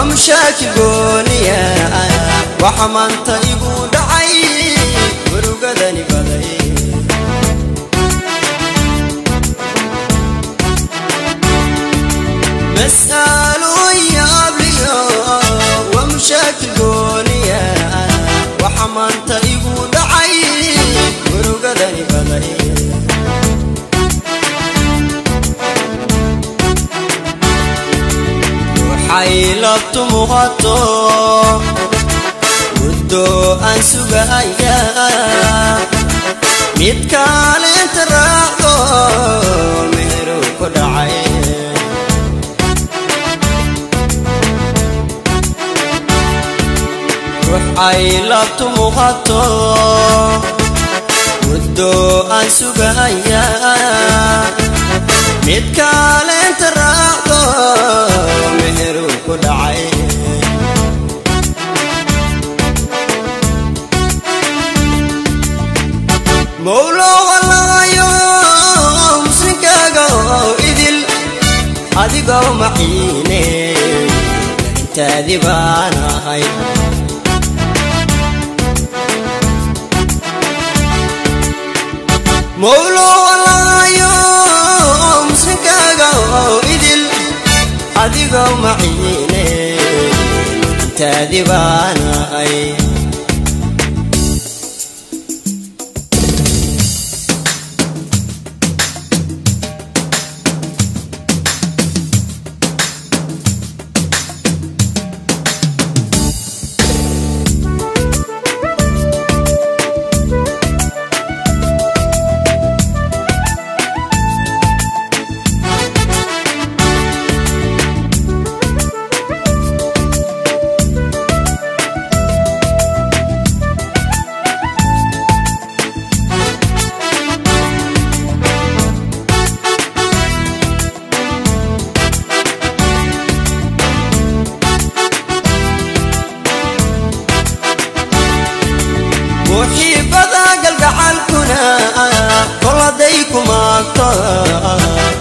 Mashaakil gooniya waxa maanta igu dhacay murugadani baday. Mas'alo yaabliyo waa mashaakil gooniya waxa maanta igu dhacay murugadani baday. Waxay muuqato muddo aan sugaya mid kaleenta raacdo meheru ku dhacay. Ruuxay laabtu muuqato muddo aan sugaya mid kaleenta raacdo meheru ku dhacay. Mawlo walayo muslinkaaga oo idil adigoo maciine intaadii baan ahay. Mawlo walayo muslinkaaga oo idil adigoo maciine intaadii baan ahay. Muxiibada galgacalkuna koladay kumaagto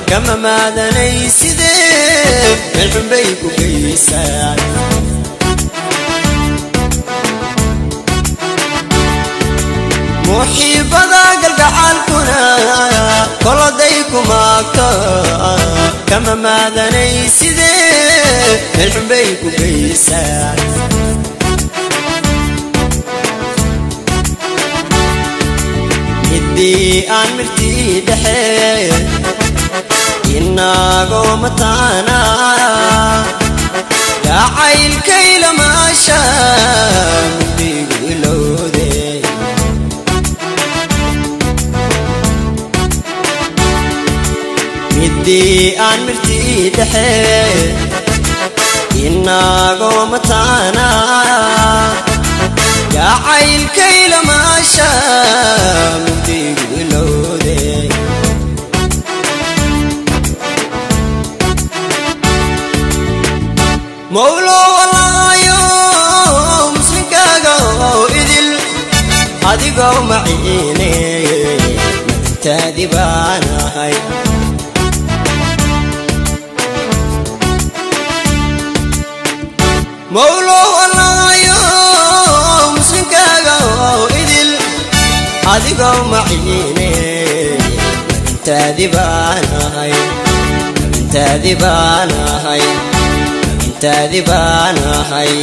kama maadanay sidee meel xun bay ku geysaan. Muxiibada galgacalkuna koladay kumaagto kama maadanay sidee meel xun bay ku geysaan. Midii aan mirtii dhexe inagoo mataana jacaylkayla maasha mugdigu ilowde. Midii aan mirtii dhexe inagoo mataana jacaylkayla maasha mugdigu ilowde. Mawlo walayo muslinkaaga oo idil adigoo maciine intaadii baan ahay. Mawlo walayo muslinkaaga oo idil adigoo maciine intaadii baan ahay. Intaadii baan ahay. Intaadii baan ahay.